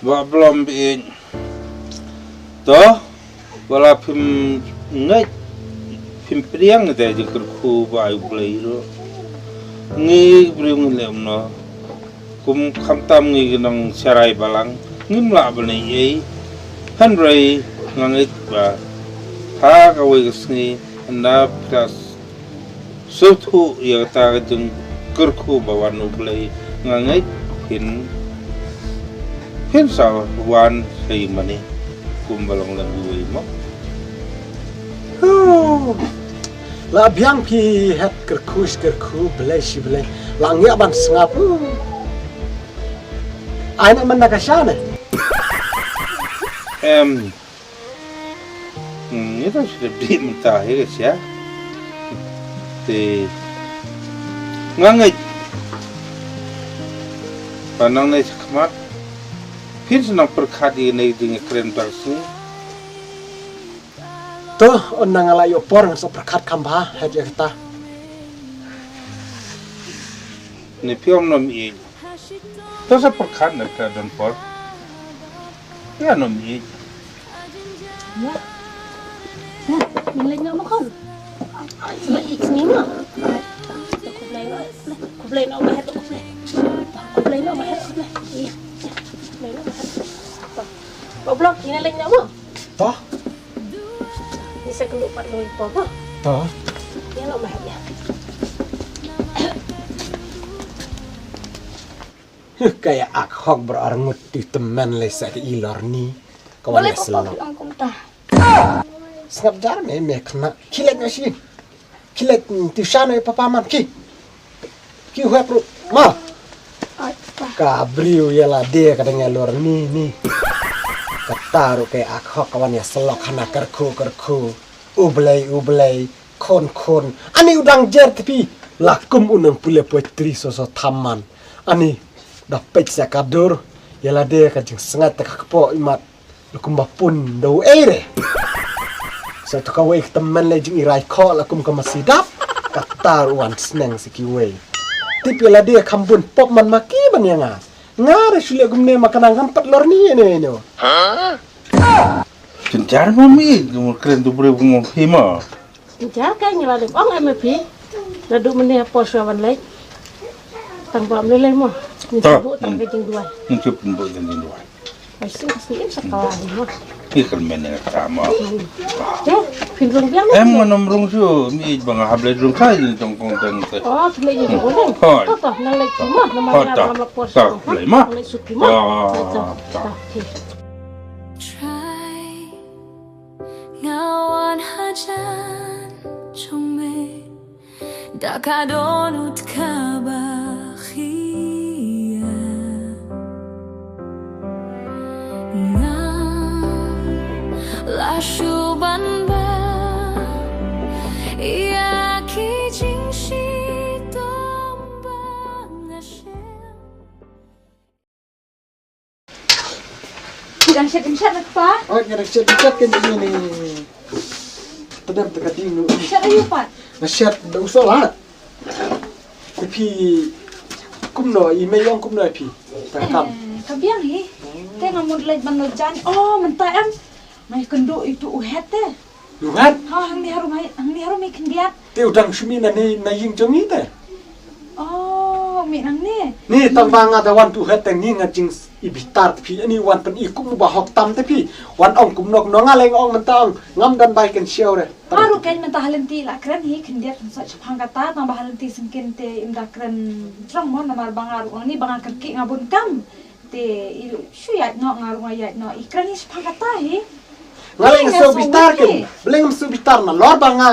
Bah Blom, phi ïeit. To, wat la phim ngeit, phim pdiang ïa ka jingkyrkhu ba ai U Blei ruh, ngi ki briew ngi leh kumno? Kum khamtam ngi ki nong sharai balang, ngim lah ban ïohi ei. Hynrei nga ngeit ba Ha kawei ka sngi, ynda phi la sngewthuh ïa kata ka jingkyrkhu ba wan U Blei, nga ngeit phin, phin sa wan sha ïing mane kumba long lem uwei mo. Huh. La biang phi het kyrkhu shi kyrkhu, Blei shi Blei. La ngiah ban sngap. Huh. Ai na man na ka sha ne. Em. Hmm, ïa ka shu dep dih mynta hi ka sha. Te nga ngeit ba nangne shakhmat phin sa nang pyrkhat ïa kane ka jingïakren ba ka sngi. To, ynda nga la ïoh por ngan sa pyrkhat kham bha, heh ïa kata. Ne phi ong nym ïeit. To sa pyrkhat ne ka don por. Ïa nym ïeit. Ïa. Ïa, ngin leit noh ma khun. Leit ïeit sngi noh. Khublei noh, khublei noh ma het khublei. Khublei noh ma het khublei. Ïa. Khublei noh ma het. Ba blok ngin leit noh ma. To. Ni sa kynduh pat loi pom ha. To. Ïa lo ma ïa. Huh, ka ïa ak hok bro arngut tu temen le sa ka i lor ni. Ka wan le selo. Ong kumta. Sngap jar me me khna. Ki leit na shin. Ki leit tuition ïa papa man ki. Ki hep ruh ma. Ai, pa. Ka briew ïa lade ka dang ïa lor ni ni. Kata ruh ka ïa ak hok ka wan ïa selok hana kyrkhu kyrkhu. U Blei u Blei khun khun. Ani u dang jer te phi. La kum u nang pule poetry so so thaman. Ani da peit sa ka dur. Ïa lade ka jingsngat te ka kpoh imat. Lada kumba pun da u ei re. Sa tu kawei ka temen le jing i rai kho la kum ka masi dap. Kata ruh wan sneng sa kiwei. Tip ïa lade kham bun pop man ma ki ban ïa nga. Nga re shu leh kumne ma ka nang ngam pat lor ni ne ne. Jynjar ma mi, kumur kren tu briew kumur phi ma. Jynjar ka ngi la dep ong em phi. Naduh mynne ha por shuwa ban leit. Tang ba ym lei lei mo. Ngin shu buh tang ka jingduwai. Ngin shu buh tang ka jingduwai. Ai sing ka sing im sa ka la mo. Ki kyrmen ïa ka mo. Te, phin rung biang. Em ngan ym rung shuh, mi ba nga hap leit rung sa jingtong kong tang te. Oh, phin leit jingtong kong tang. Hoi. To to, nang leit shuh mo, namar nga ngam la por shuh. Leit ma. Nang leit shuh mo. To to. Try. Nga wan hajan jong me da ka dohnud kaba khia. Nga la shu ban ba ïa ki jingshitom ba nga shem. Phi dang shet dang shet na kpa? Oh, nga dang shet dang shet kan jong ni. Tadem te ka ding nu. Shet ayu pat? Nga shet da u solat. Te phi kumno i mei ong kumno phi? Ta kam. Eh, ka biang hi. Te nga mut leit ban leit jan. Oh, mynta em. Nga kynduh itu u het te. Luhat. Ha, hangne harum hai, hangne harum i khyndiat. Te u dang shu mih na ne na ïing jong ngi te. Oh, mih nangne. Ni tang ba nga da wan tu het te ngi nga jing i bitar te phi ani wan pyn i kum ba hok tam te phi. Wan ong kumno kumno nga leng ong mynta ong ngam don bai kan siaw re. Aru kan mynta ha lynti la kren hi khyndiat kan sa chapang kata tang ba ha lynti sngewken te im da kren jrong mo namar ba nga ruh ong ni ba nga kyrkieh nga bun kam. Te i shu ïaid noh nga ruh nga ïaid noh i kren i shipang kata hi. Nga leng shu bitar kem. Leng shu bitar na lor ba nga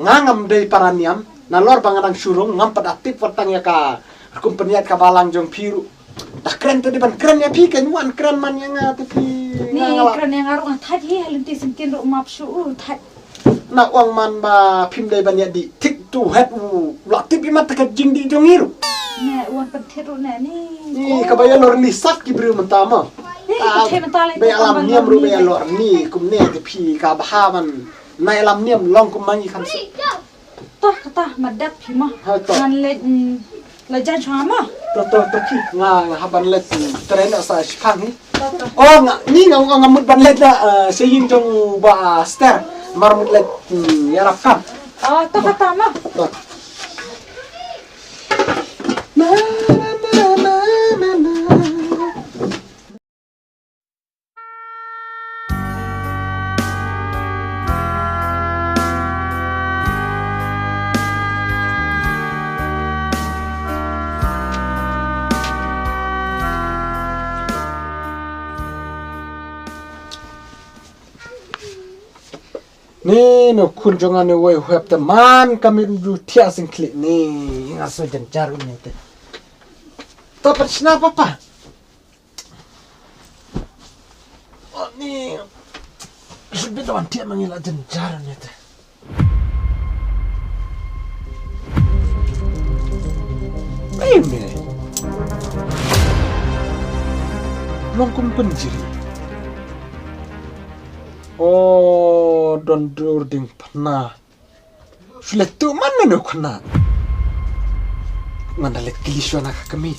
nga ngam dei para niam na lor ba nga dang shu rung ngam pat da tip wat tang ïa ka rukom pynïaid ka balang jong phi ruh. Da kren te dei ban kren ïa phi ken wan kren man ïa nga te phi. Ni kren ïa nga ruh nga thait hi ha lynti sngewken ruh map shu u thait. Na ong man ba phim dei ban ïa dih thik tu het u la tip i mat ka jingdih jong i ruh. Ne wan pynthit ruh ne ni. Ni ka ba ïa lor ni sat ki briew mynta ma. Ni ka thit mynta le. Ba ïa lam niam ruh ba ïa lor ni kumne te phi ka bha man. Na ïa lam niam long kum ma ngi khan si. Tah kata madat phi ma. Ngan leh. La jan chwa ma. To to to ki nga nga haban let tren sa shipang hi. Oh nga ni nga nga mut ban let da sa yin jong ba ster mar mut let yarap kam. Oh to kata ma. Ino khun jong nga ne wei hwep te man ka mit du thiah sing khlieh ni. Nga so jynjar une te. To pat shna papa. Ni. Shibit wan thiah mangi la jynjar une te. Ei me. Long kum pynjri. O don dur ding pna. Shu leh tu man mano khna. Ngan da leh kili shwa na ka kami.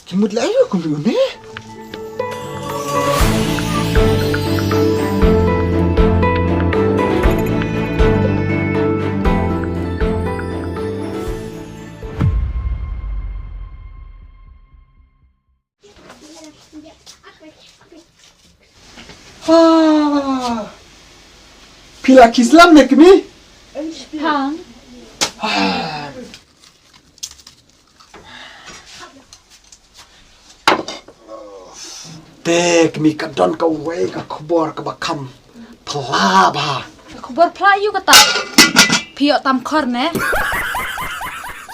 Ki mut leh ayo kumi une. Ah, phi la ki slem ne kmi? Pang. Ah. Te kmi ka don kawei ka khubor kaba kham phla bha. Ka khubor phla ïa u kata. Phi ïoh tam khor ne?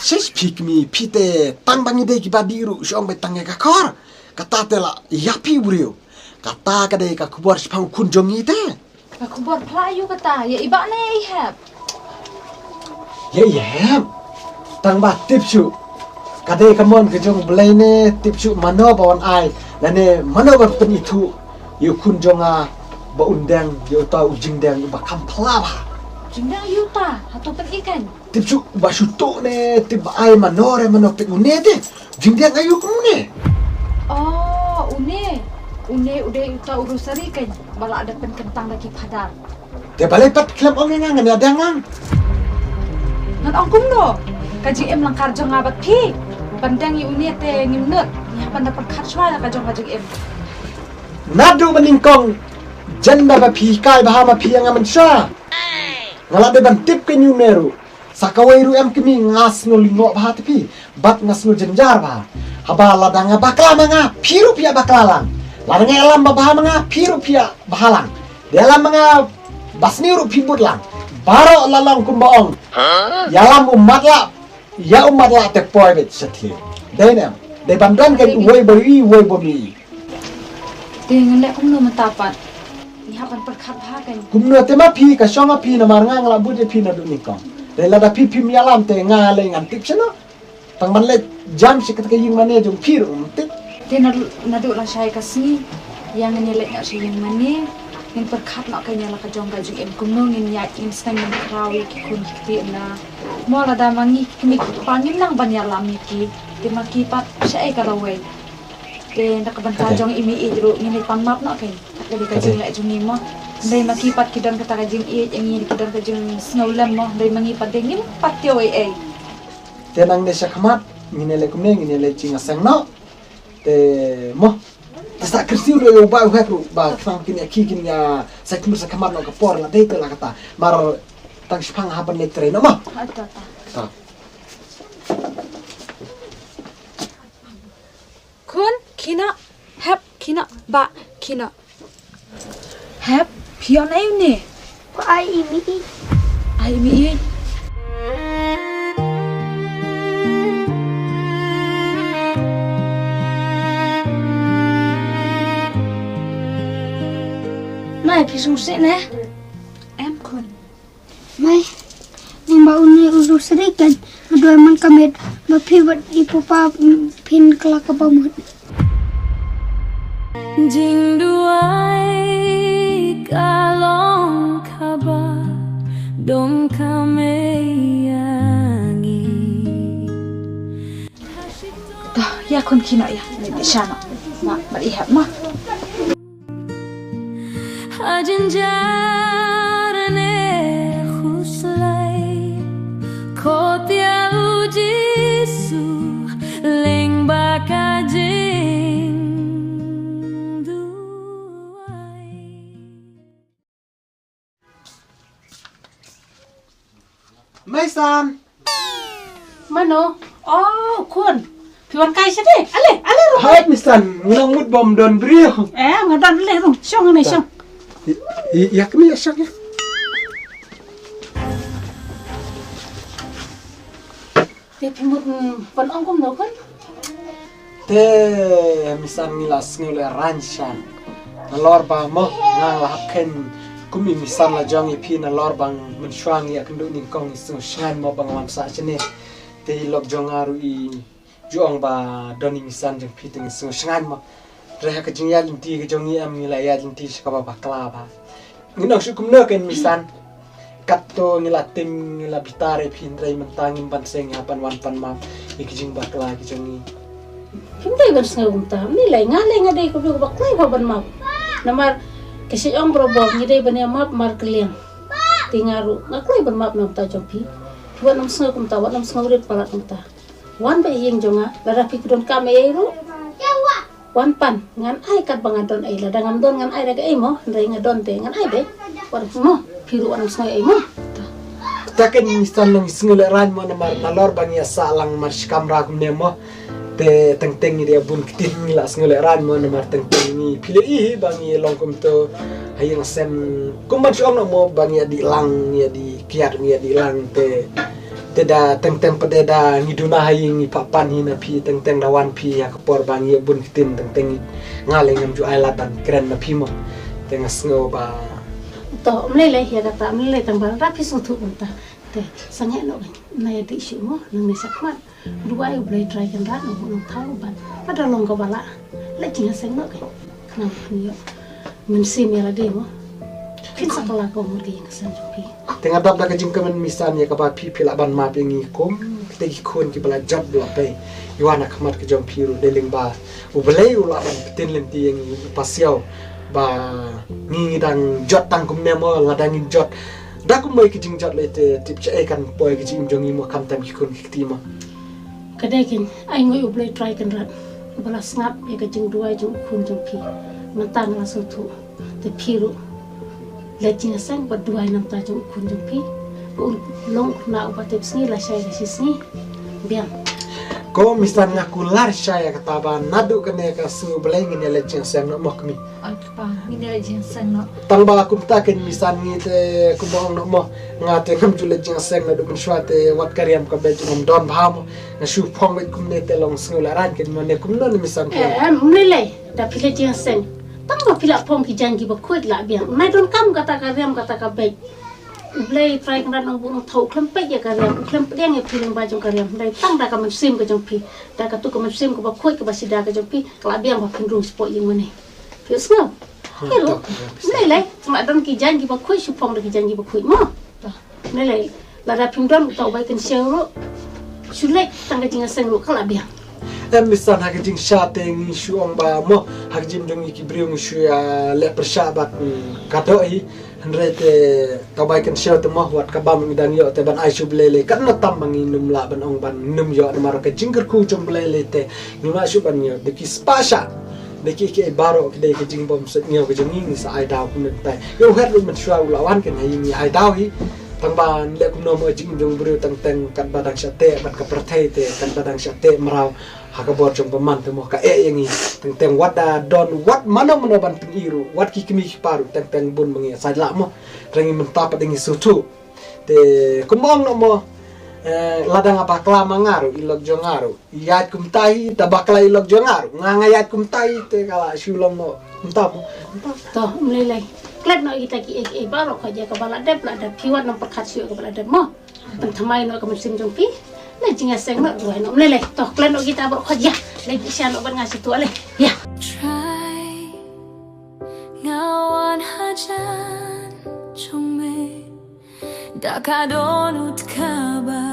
Shish phi kmi phi te tang ba ngi dei kiba dih ruh shu ong ba tang ïa ka khor. Kata te la ïa phi u briew. Kata ka dei ka khubor shaphang u khun jong ngi te. Ka khubor phla ïa u kata ïa i bah ne i hep. Ïa i hep. Tang ba tip shuh. Ka dei ka mon ka jong u Blei ne tip shuh mano ba wan ai lane mano ba pynithuh ïa u khun jong nga ba un deng ïa uta u jingdeng uba kham phla bha. Jingdeng ïa uta hato pyn-i kan. Tip shuh ba shu tuh ne tip ba ai mano re mano pek une te. Jingdeng ayu kum une. Oh une. Une u dei uta u rosary kan ba la da pynkyntang da ki phadar. Te balei pat khlem ong ïa nga ngan ïa deng lang. Ngan ong kumno? Ka jingim lang kar jong nga bad phi. Ban deng ïa une te ngim nud. Ngi hap ban da pyrkhat shwa ïa ka jong ka jingim. Naduh ba nyngkong jan da ba phi kai bha ma phi ïa nga mynshuwa. Nga la dei ban tip ka une ruh. Sa kawei ruh em kmie nga sngew lyngngoh bha te phi bad nga sngew jynjar bha. Haba lada nga bakla ma nga phi ruh phi ïa bakla lang. Lada nga ïalam ba bha ma nga phi ruh phi ïa bha lang. Ïalam ma nga ba sniew ruh phi bud lang. Baroh la long kumba ong. Ïalam u matlah ïa u matlah te poi beit sha thli. Dei ne em dei ban don ka uwei ba ïohi uwei ba ym ïohi. Te ngan leh kumno mynta pat? Ngi hap ban pyrkhat bha kan. Kumno te ma phi ka shong ha phi namar nga nga la bud ïa phi naduh nyngkong. Te lada phi phim ïalam te nga lei ngan tip shano. Tang ban leit jam sha kata ka ïing mane jong phi ruh ngam tip. Te naduh naduh lashai ka sngi ïa ngin ïaleit noh sha ïing mane. Ngin pyrkhat noh ka ïa la ka jong ka jingim kumno ngin ïaid ngin sdang ngin khraw ïa ki khun ki kti na. Mo lada ma ngi ki kmie ki kpa ngim nang ban ïalam ïa ki. Te ma ki pat shaei ka lawei. Te na ka bynta jong i mei ïeit ruh ngin ïa pan map noh kein. Ka dei ka jingleh jong ngi mo. Hynrei ma ki pat ki don kata ka jingïeit ïa ngi ki don ka jingsngewlem mo. Hynrei ma ngi pat dei ngim pat tip ei ei. Te nangne sha khmat ngin ïa leh kumne ngin ïa leh jingïaseng noh. Te mo. Te sa kyrsiew ruh ïa u bai u hep ruh ba khnang kin ïa ki kin ïa sa khmut sa khmat noh ka por la dei te la kata. Mar tang shipang ha ban leh trei noh mo. Ha, ta, ta. Ta. Khun, khie noh, hep, khie noh, bah, khie noh. Hep, phi ïoh na ïa une? Ko ai i mei. Ai i mei. Mei, phi sngewsih ne? Em khun. Mei, nang ba une u Rosary kan, nga duwai man ka met ba phi bad i papa, mm, phin kylla kaba mut. Jingduwai ka long kaba donkam ïa ngi. Toh, ïa khun khie noh ïa, ni di sha noh. Ma, ma i hep ma. Ha jynjar ne khuslai, khot ïa u Jisu lyngba ka jingduwai. Mei San. Mano? Oh, khun. Phi wan kai sha de. Ale, ale ruh. Hai Mei San, nga nang mut bym don briew. Eh, nga don le ruh. Shong ne shong. Ïa, ïa, ïa kmie ïa shong ïa. Te phi mut ban ong kumno kan? Te misan ngi la sngew le ran shan. Nalor ba mo ngang la hap khen kum i misan la jong i phi nalor bang mynshuwa ngi ïa kynduh nyngkong i sngew shngain mo bang wan sa shane. Te i lok jong nga ruh i ju ong ba don i misan jong phi te ngi sngew shngain mo. Re ha ka jingïaid lynti ka jong ngi em ngi la ïaid lynti sha kaba bakla ba. Ngi nong shu kumno ken misan. Kat to ngi la tim ngi la bitar e phin rei mynta ngim ban seng ha ban wan pan map. I ka jingbakla ka jong ngi. Phim dei ban sngew kumta. Ni lai nga lai nga dei ka bru bakla ha ban map. Namar ka shi ong bro bo ngi dei ban ïa map mar kylliang. Ti nga ruh nga klai ban map namta jong phi. Phi wat nam sngew kumta wat nam sngew rit palat kumta. Wan ba ïing jong nga lada phi kudon kam ei ruh. Wan pan ngan ai kat ba nga don ai lada ngam don ngan ai da ka ai mo hynrei nga don te ngan ai be. Wan mo phi ruh wan sngai ai mo. Ta ken ngi san long sngew le ran mo namar nalor ba ngi sa lang mar shikam ra kumne mo. Te teng teng ngi dia bun ktin ngi la sngew le ran mo namar teng teng ngi phi le i ba ngi long kum to ha ïing sem kum ban shong no mo ba ngi di lang ngi di kiat ngi di lang te. Te da teng teng pade da ngi duna ha ïing ngi papan hi na phi teng teng da wan phi ha ka por ba ngi bun ktin teng teng nga le ngam ju ai lad ban kren na phi mo. Te nga sngew ba. To mlei lei hi kata mlei tang ba ra phi sngewthuh kumta. Te sangeh no na ya di shi mo nang ni sakmat. Duwai u Blei trai kan rat no mo nang thau ban. Pada long ka bala. Lei jing seng no ke. Nang ni yo. Mynsiem ïa lade mo. Phin sa kala ko mur ka ïing ka sem jong phi. Te nga dap da ka jingkmen misan ïa kaba phi phi lah ban map ïa ngi kum kita ki khun kiba la jot ba la pei. Ïa na khmat ka jong phi ruh dei lyngba U Blei u lah ban pyntin lynti ïa ngi u pasiaw ba ngi ngi dang jot tang kumne mo la dang ngi jot. Da kum mo ïa ki jingjot lei te tip cha ei kan poi ki jingim jong ngi mo khamtam ki khun ki kti mo. Ka dei kin ai ngoi U Blei trai kan rat ba la sngap ïa ka jingduwai jong u khun jong phi. Mynta nga la sngewthuh. Te phi ruh leit jingïaseng bad duwai namta jong u khun jong phi. Ba un long u khynnah uba tip sngi lashai la shi sngi. Biang. Ko misan nga kular shai ïa kata ba naduh kane ka sngi U Blei ngin ïa leit jingïaseng noh mo kmie. Oi kpa ngin ïa leit jingïaseng noh. Tang ba kumta ken misan ngi te kumba ong noh mo. Nga te ngam ju leit jingïaseng naduh mynshuwa te wat ka riam ka beit ngam don bha mo. Nga shu phong beit kumne te long sngew la ran ken mo ne kumno ne misan te. Em ne lei. Da phi leit jingïaseng tang ba phi la phong ki jaiñ kiba khuid la biang. Nai donkam kata ka riam kata ka beit. U Blei trai kan rat nang buh nang thau u khlem peit ïa ka riam u khlem pdiang ïa phi lyngba jong ka riam. Dei tang da ka mynsiem ka jong phi da katu ka mynsiem kaba khuid kaba sida ka jong phi ka la biang ba phin rung spot ïing mane. Phi sngew. Phi ruh. Mlei lei tang la don ki jaiñ kiba khuid shu phong da ki jaiñ kiba khuid mo. Mlei lei. Lada phim don uta u bai kynshew ruh. Shu leit tang ka jingïaseng ruh ka la biang. Em misan ha ka jingsha te ngi shu ong ba mo ha ka jingdong ngi ki briew ngi shu ïa leh pyrshah bad ka doh hi. Hynrei te ta bai kynshew te mo wat ka bam ngi dang ïoh te ban ai shu Blei lei kan na tam ba ngi num lah ban ong ban num ïoh namar ka jingkyrkhu jong Blei lei te ngi ma shu ban ïoh de ki spah shah. Dei ki ki baroh ki dei ka jingbym sngewthuh ka jong ngi ngi sa ai daw kumne tai. Ïoh het ruh mynshuwa u la wan kan ha ïing ngi ai daw hi. Tang ba ngi leh kumno mo jingim jong u briew teng teng katba dang sha teh bad ka pyrthei te katba dang sha teh mraw ha ka bor jong ba man te mo ka eh ïa ngi teng teng wat da don wat mano mano ban pyni ruh wat ki kmie ki kpa ruh teng teng bun ba ngi sa lah mo. Teng ngi mynta pat ngi sngewthuh. Te kumba ong noh mo lada nga bakla ma nga ruh i lok jong nga ruh. Ïaid kumta hi ta bakla i lok jong nga ruh nga nga ïaid kumta hi te ka la shu long noh kumta mo. To mlei lei klet noh kita ki ei ei baroh ka ja ka ba la dep la dep phi wat nang pyrkhat shu ka ba la dep mo. Pynthymmai noh ka mynsiem jong phi. Lei jingïaseng noh duwai noh mlei lei to klet noh kita baroh ka ja. Lei ki sha noh ban nga shu tu lei ïa. Try nga wan hajan jong me. Da ka don ut ka ba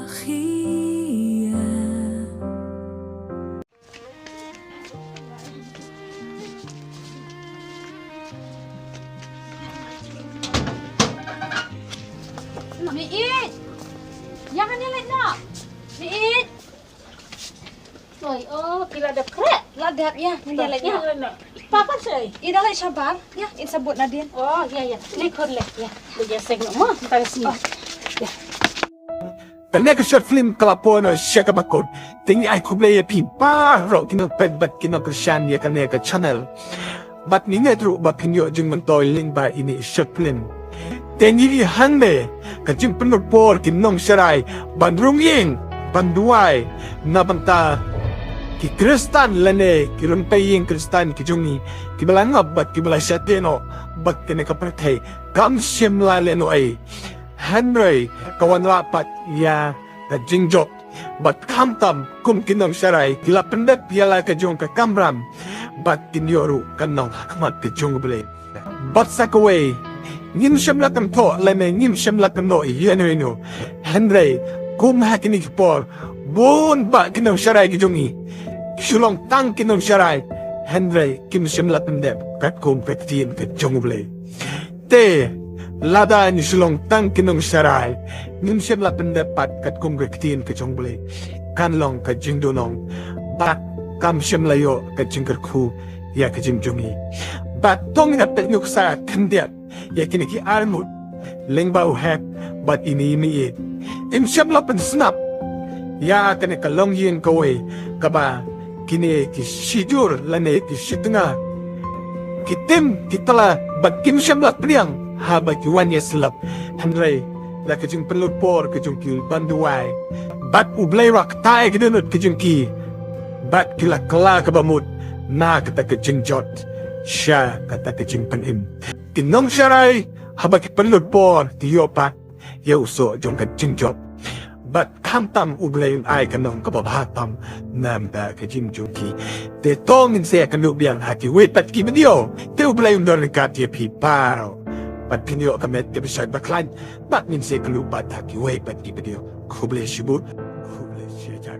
khia. Miit. Ïa kane leit noh. Miit. Oi, oh, phi la dep khreh. La dep ïa, ngi leit ïa. Papa sei. I da leit shabar. Ïa, in sabut nadien. Oh, ïa ïa. Leit khur leit ïa. Leit ïa seng mo, tang sini. Ïa. Kane ka short film ka la poi noh sha kaba kut. Te ngi ai khublei ïa phi baroh ki nongpeit bad ki nongkyrshan ïa kane ka channel. Bad ngi ngeit ruh ba phin ïoh jingmyntoi lyngba ine i short film. Te ngi ïa hangne ka jingpynlut por ki nongsharai ban rung ïing. ban duwai na bynta ki Khristan lane ki rympei ïing Khristan ki jong ngi, kiba la ngop bad kiba la shah tieng noh bad kane ka pyrthei, kam shym la leh noh ei. Hynrei ka wanrah pat ïa ka jingjop. Bad khamtam kum ki nongsharai ki la pyndep ïa la ka jong ka kamram bad kin ïoh ruh ka nong ha khmat ka jong U Blei. Bad sa kawei, ngim shym la kynthoh lane ngim shym la kynnoh ïa ino ino. Hynrei kum ha kine ki por, bun bah ki nongsharai ki jong ngi ki shu long tang ki nongsharai, hynrei kim shym la pyndep katkum ka ktien ka jong U Blei. Te lada ngi shu long tang ki nongsharai, ngim shym la pyndep pat katkum ka ktien ka jong U Blei, kan long ka jingduhnong bad kam shym la ïoh ka jingkyrkhu ïa ka jingjop ngi. Bad to ngin ïa peit nuksa khyndiat ïa kine ki arngut lyngba u Hep bad ine i mei. Im shym la pynsnap ïa kane ka longïing kawei kaba kine ki shijur lane ki shitnga ki tim ki tla bad kim shym la pdiang haba ki wan ïasyllok. Hynrei da ka jingpynlut por ka jong ki ban duwai, bad U Blei u la ktai ka dohnud ka jong ki bad ki la kylla kaba mut na kata ka jingjot sha kata ka jingpynim. Ki nongsharai haba ki pynlut por ki ïoh pat ïa u soh jong ka jingjop. Bad khamtam U Blei un ai ka nong kaba bha tam na bynta ka jingjop ki. Te to ngin sa ïakynduh biang ha kiwei pat ki video. Te U Blei un don ryngkat ïa phi baroh. Bad phin ïoh ka met kaba shait ba khlaiñ. Bad ngin sa ïakynduh pat ha kiwei pat ki video. Khublei shibun. Khublei shihajar.